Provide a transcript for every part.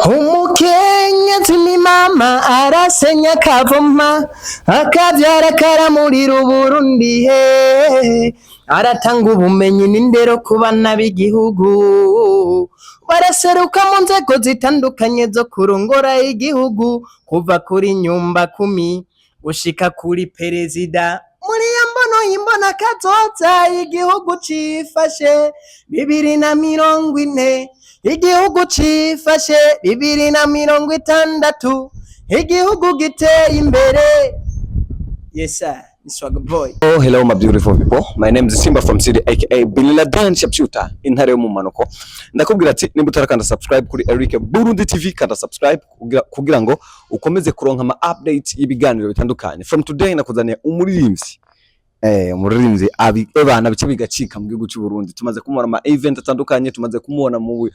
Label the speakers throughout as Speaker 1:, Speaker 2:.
Speaker 1: Umukenyezi ni mama, arasenya akavoma, akavyara, karamurira Uburundi he, aratanga ubumenyi n'indero ku bana b'igihugu, baraseruka mu nzego zitandukanye zo kurongora igihugu, kuva kuri nyumba kumi gushika kuri perezida. Muri iyo mbono y'imbona kazoza, igihugu cifashe 2040, igihugu cifashe 2060, igihugu giteye imbere. Yes sir, ni Swag Boy.
Speaker 2: Oh, hello my beautiful people. My name is Simba from City aka Bin Laden Sharpshooter, intare yo mu manuko. Ndakubwira ati nimba utarakanda subscribe kuri Eric Burundi TV, kanda subscribe kugira ngo ukomeze kuronka ama update y'ibiganiro bitandukanye. From today nakuzaniye umuririmbyi. Umuririmbyi abi ebana bice bigacika mu gihugu cy'u Burundi. Tumaze kumubona ama event atandukanye, tumaze kumubona mu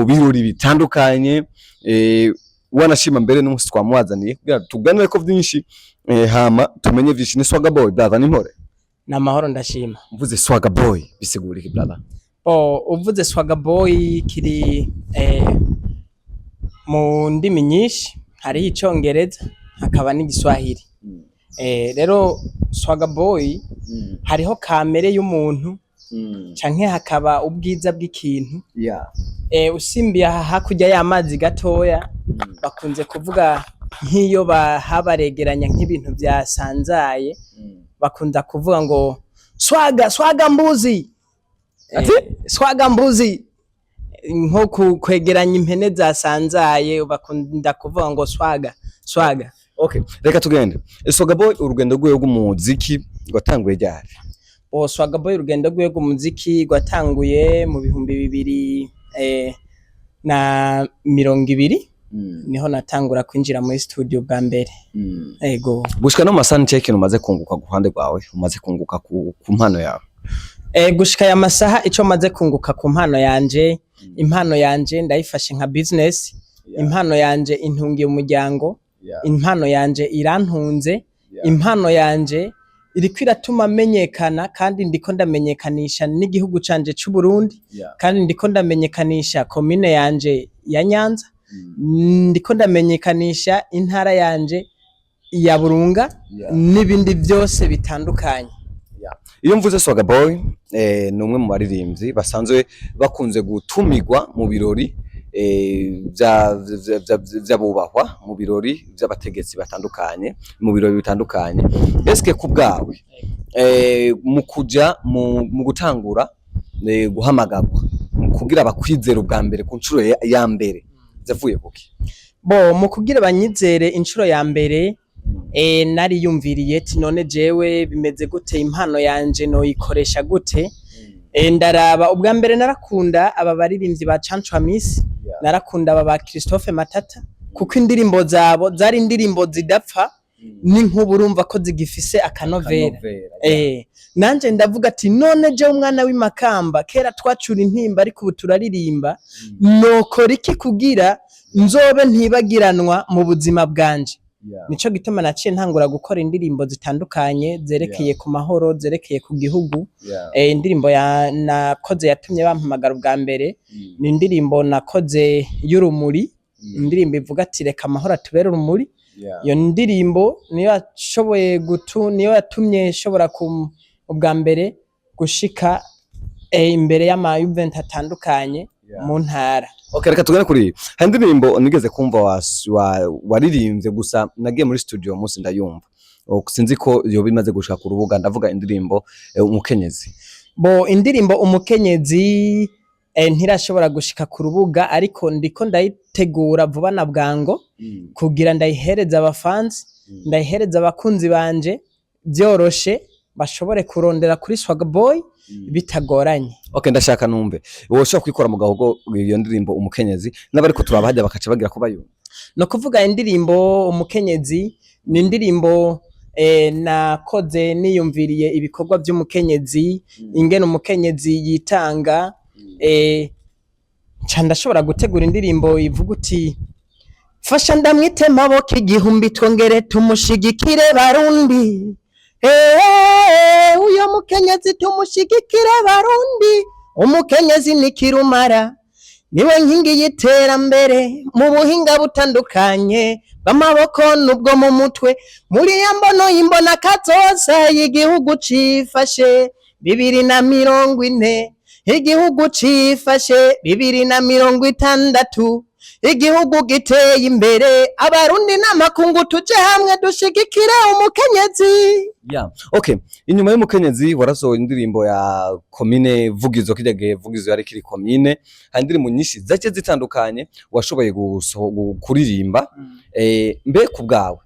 Speaker 2: birori bitandukanye. Wanashima mbere n'umunsi twamwazaniye kugira tuganire ko byinshi, hama tumenye vyinshi. Ni Swagger Boy. Brother, ni mpore?
Speaker 1: Ni amahoro, ndashima.
Speaker 2: Mvuze Swagger Boy bisigura iki, brother?
Speaker 1: Oh, uvuze Swagger Boy kiri mu ndimi nyinshi, hariho Icongereza hakaba n'Igiswahili. Rero Swagger Boy hariho kamere y'umuntu canke hakaba ubwiza bw'ikintu. Usimbiye aha hakurya y'amazi gatoya, bakunze kuvuga nk'iyo bahabaregeranya nk'ibintu vyasanzaye, bakunda kuvuga ngo swaga swaga mbuzi.
Speaker 2: Ati?
Speaker 1: Swaga mbuzi, nko kwegeranya impene zasanzaye, bakunda kuvuga ngo swaga swaga.
Speaker 2: Okay, reka tugende. Swagger Boy, urugendo rwiwe rw'umuziki rwatanguye ryari?
Speaker 1: O, Swagger Boy urugendo rwiwe rw'umuziki rwatanguye mu 2020, niho natangura kwinjira muri studio bwa mbere. Ego.
Speaker 2: Gushika no mu masaha, ni ikintu umaze kunguka ku ruhande rwawe, umaze kunguka ku mpano yawe?
Speaker 1: Gushika aya masaha, ico maze kunguka ku mpano yanje, impano yanje ndayifashe nka business. Impano yanje intungiye umuryango, impano yanje irantunze, impano yanje iriko iratuma menyekana, kandi ndiko ndamenyekanisha n'igihugu canje c'u Burundi, kandi ndiko ndamenyekanisha komine yanje ya Nyanza, ndiko ndamenyekanisha intara yanje ya Burunga n'ibindi byose bitandukanye.
Speaker 2: Iyo mvuze Swagger Boy, ni umwe mu baririmbyi basanzwe bakunze gutumigwa mu birori vy'abubahwa, mu birori vy'abategetsi batandukanye, mu birori bitandukanye. Eske ku bwawe, mu kuja mu gutangura guhamagarwa mu kugira bakwizera ubwa mbere ku nshuro ya mbere, yavuye kuki?
Speaker 1: Bo, mu kugira banyizere inshuro ya mbere, nariyumviriye ati none jewe bimeze gute, impano yanje noyikoresha gute? Ndaraba ubwa mbere narakunda aba baririmbyi ba Canco Amisi, narakunda aba ba Christophe Matata, kuko indirimbo zabo zari indirimbo zidapfa, ni nk'ubu urumva ko zigifise akanovera. Nanje ndavuga ati none je umwana w'imakamba, kera twacura intimba ariko ubu turaririmba, nokora iki kugira nzobe ntibagiranwa mu buzima bwanje? Nico gituma naciye ntangura gukora indirimbo zitandukanye zerekeye ku mahoro, zerekeye ku gihugu. Indirimbo ya nakoze yatumye bampamagara ubwa mbere ni indirimbo nakoze y'urumuri, indirimbo ivuga ati reka amahoro atubere urumuri. Iyo ndirimbo niyo yashoboye gutu niyo yatumye nshobora ubwa mbere gushika imbere y'ama event atandukanye mu ntara.
Speaker 2: Okay, reka tugane kuri iyi. Hari indirimbo nigeze kumva waririmbye, gusa nagiye muri studio uwo munsi ndayumva. Oh, sinzi ko yoba imaze gushika ku rubuga. Ndavuga indirimbo Umukenyezi.
Speaker 1: Bo, indirimbo Umukenyezi ntirashobora gushika ku rubuga, ariko ndiko ndayitegura vuba na bwango kugira ndayihereze abafansi, ndayihereze abakunzi banje, byoroshe bashobore kurondera kuri Swag Boy bitagoranye.
Speaker 2: Okay, ndashaka numve. Woshobora kwikora mu gahogo iyo ndirimbo Umukenyezi, n'abariko turaba hajya bakaca bagira ko bayumva?
Speaker 1: No kuvuga indirimbo Umukenyezi ni indirimbo nakoze niyumviriye ibikorwa by'umukenyezi, ingene umukenyezi yitanga. Nca ndashobora gutegura indirimbo ivuga uti fasha ndamwite maboko igihumbi, twongere tumushigikire Barundi. Uyo mukenyezi tumushigikire Barundi, umukenyezi ni kirumara. Niwe nkingi y'iterambere mu buhinga butandukanye bw'amaboko n'ubwo mu mutwe, muri ya mbono y'imbona kazoza y'igihugu cifashe 2040, igihugu cifashe 2060, igihugu giteye imbere. Abarundi n'amakungu tuje hamwe dushigikire umukenyezi.
Speaker 2: Yeah. Okay. Inyuma y'umukenyezi warasohoye indirimbo ya komine Vugizo, kirya gihe Vugizo yari kiri komine. Hari indirimbo nyinshi zace zitandukanye washoboye kuririmba. Mbe ku bwawe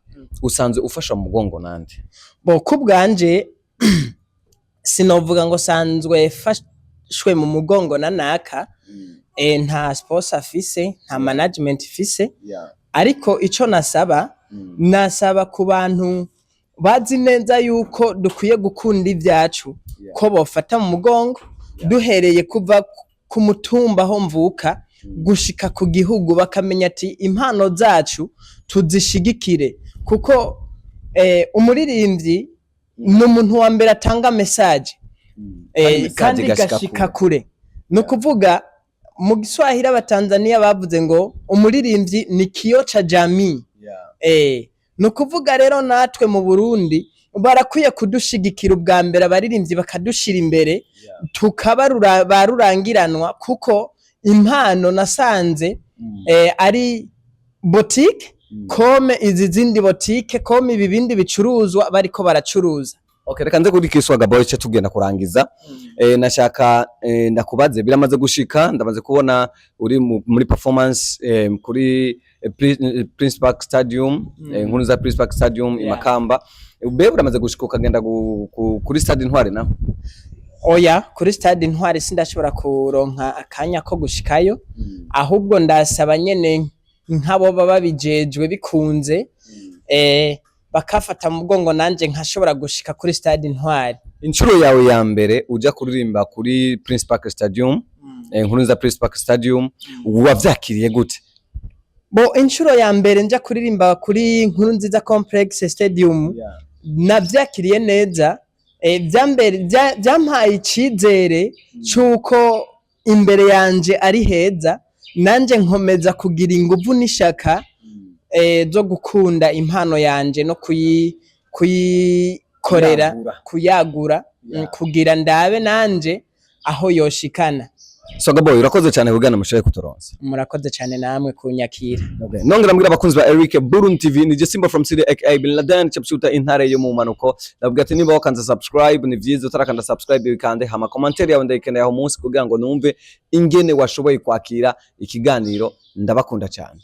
Speaker 2: usanzwe ufasha mu mugongo nande?
Speaker 1: Bo, ku bwanje sinovuga ngo sanzwe fashwe mu mugongo na naka. Nta sponsor afise, nta management ifise. Ariko ico nasaba, nasaba ku bantu bazi neza yuko dukwiye gukunda ivyacu, ko bofata mu mugongo, duhereye kuva ku mutumba aho mvuka gushika ku gihugu, bakamenya ati impano zacu tuzishigikire, kuko umuririmbyi ni umuntu wa mbere atanga message kandi igashika kure. Ni ukuvuga mu Giswahili Abatanzaniya bavuze ngo umuririmbyi ni kioo cha jamii. Ni ukuvuga rero natwe mu Burundi barakwiye kudushigikira, ubwa mbere abaririmbyi bakadushira imbere, tukaba ba rurangiranwa, kuko impano nasanze ari botike comme izi zindi botike, comme ibi bindi bicuruzwa bariko baracuruza.
Speaker 2: Okay, reka nze kuri Kiswaga Boy ce tugenda kurangiza. Nashaka ndakubaze, biramaze gushika ndamaze kubona uri muri performance kuri Prince Park Stadium, nkuru za Prince Park Stadium i Makamba. Be uramaze gushika ukagenda kuri Stade Intwari naho?
Speaker 1: Oya, kuri Stade Intwari sindashobora kuronka akanya ko gushikayo. Ahubwo ndasaba nyene nk'abo baba babijejwe, bikunze bakafata mu mugongo, nanje nkashobora gushika kuri Stade Intwari.
Speaker 2: Inshuro yawe ya mbere uja kuririmba kuri Prince Park Stadium, nkuru za Prince Park Stadium, wavyakiriye gute?
Speaker 1: Bo, inshuro ya mbere nja kuririmba kuri Nkuru Nziza Complex Stadium navyakiriye neza. Vyampaye icizere c'uko imbere yanje ari heza, nanje nkomeza kugira inguvu n'ishaka zo gukunda impano yanje no kuyikorera,
Speaker 2: Kuyagura.
Speaker 1: kuyagura, kugira ndabe nanje aho yoshikana.
Speaker 2: Swaga Boy, urakoze cyane kugana mushoboye kuturonsa.
Speaker 1: Murakoze cyane namwe kunyakira.
Speaker 2: Nongera mbwira abakunzi ba Eric Burundi TV, ni Simba from City aka Bin Laden Chapsuta, intare yo mu manuko. Ndavuga ati niba wakanze subscribe ni vyiza, utarakanda subscribe bikande, hama commentaire yawe ndayikeneye aho munsi kugira ngo numve ingene washoboye kwakira ikiganiro. Ndabakunda cyane.